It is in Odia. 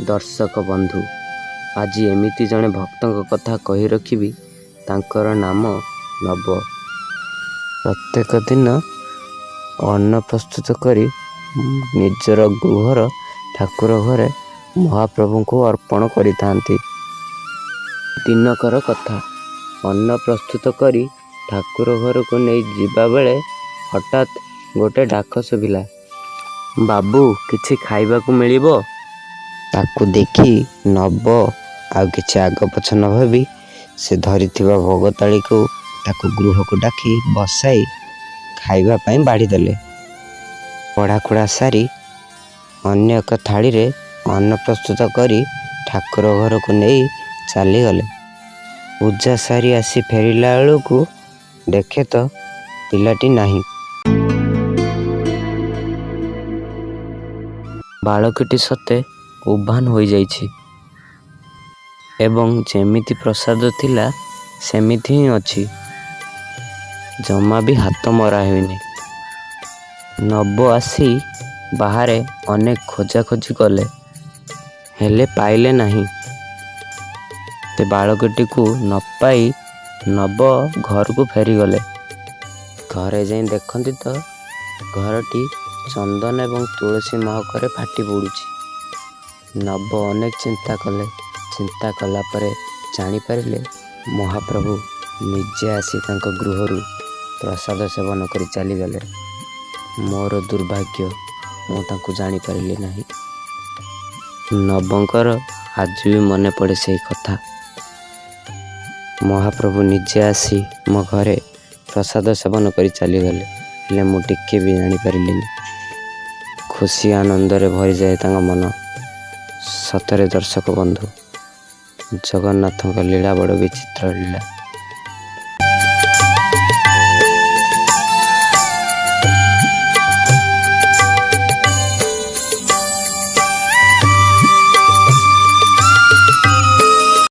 ଦର୍ଶକ ବନ୍ଧୁ, ଆଜି ଏମିତି ଜଣେ ଭକ୍ତଙ୍କ କଥା କହି ରଖିବି, ତାଙ୍କର ନାମ ନବ। ପ୍ରତ୍ୟେକ ଦିନ ଅନ୍ନ ପ୍ରସ୍ତୁତ କରି ନିଜର ଗୃହର ଠାକୁର ଘରେ ମହାପ୍ରଭୁଙ୍କୁ ଅର୍ପଣ କରିଥାନ୍ତି। ଦିନକର କଥା, ଅନ୍ନ ପ୍ରସ୍ତୁତ କରି ଠାକୁର ଘରକୁ ନେଇ ଯିବାବେଳେ ହଠାତ୍ ଗୋଟେ ଡାକ ଶୁଭିଲା, "ବାବୁ, କିଛି ଖାଇବାକୁ ମିଳିବ?" ତାକୁ ଦେଖି ନବ ଆଉ କିଛି ଆଗ ପଛ ନ ଭାବି ସେ ଧରିଥିବା ଭୋଗ ଥାଳିକୁ ତାକୁ ଗୃହକୁ ଡାକି ବସାଇ ଖାଇବା ପାଇଁ ବାଢ଼ିଦେଲେ। ବଢ଼ାକୁଢ଼ା ସାରି ଅନ୍ୟ ଏକ ଥାଳିରେ ଅନ୍ନ ପ୍ରସ୍ତୁତ କରି ଠାକୁର ଘରକୁ ନେଇ ଚାଲିଗଲେ। ପୂଜା ସାରି ଆସି ଫେରିଲା ବେଳକୁ ଦେଖେ ତ ପିଲାଟି ନାହିଁ। ବାଳକଟି ସତେ ଉଭାନ ହୋଇଯାଇଛି ଏବଂ ଯେମିତି ପ୍ରସାଦ ଥିଲା ସେମିତି ହିଁ ଅଛି, ଜମା ବି ହାତ ମରା ହୋଇନି। ନବ ଆସି ବାହାରେ ଅନେକ ଖୋଜାଖୋଜି କଲେ, ହେଲେ ପାଇଲେ ନାହିଁ। ସେ ବାଳକଟିକୁ ନ ପାଇ ନବ ଘରକୁ ଫେରିଗଲେ। ଘରେ ଯାଇ ଦେଖନ୍ତି ତ ଘରଟି ଚନ୍ଦନ ଏବଂ ତୁଳସୀ ମହକରେ ଫାଟି ପଡ଼ୁଛି। ନବ ଅନେକ ଚିନ୍ତା କଲେ। ଚିନ୍ତା କଲା ପରେ ଜାଣିପାରିଲେ, ମହାପ୍ରଭୁ ନିଜେ ଆସି ତାଙ୍କ ଗୃହରୁ ପ୍ରସାଦ ସେବନ କରି ଚାଲିଗଲେ। ମୋର ଦୁର୍ଭାଗ୍ୟ, ମୁଁ ତାଙ୍କୁ ଜାଣିପାରିଲି ନାହିଁ। ନବଙ୍କର ଆଜି ବି ମନେ ପଡ଼େ ସେଇ କଥା। ମହାପ୍ରଭୁ ନିଜେ ଆସି ମୋ ଘରେ ପ୍ରସାଦ ସେବନ କରି ଚାଲିଗଲେ, ହେଲେ ମୁଁ ଟିକେ ବି ଜାଣିପାରିଲିନି। ଖୁସି ଆନନ୍ଦରେ ଭରିଯାଏ ତାଙ୍କ ମନ। ସତରେ ଦର୍ଶକ ବନ୍ଧୁ, ଜଗନ୍ନାଥଙ୍କ ଲୀଳା ବଡ଼ ବିଚିତ୍ର ଲୀଳା।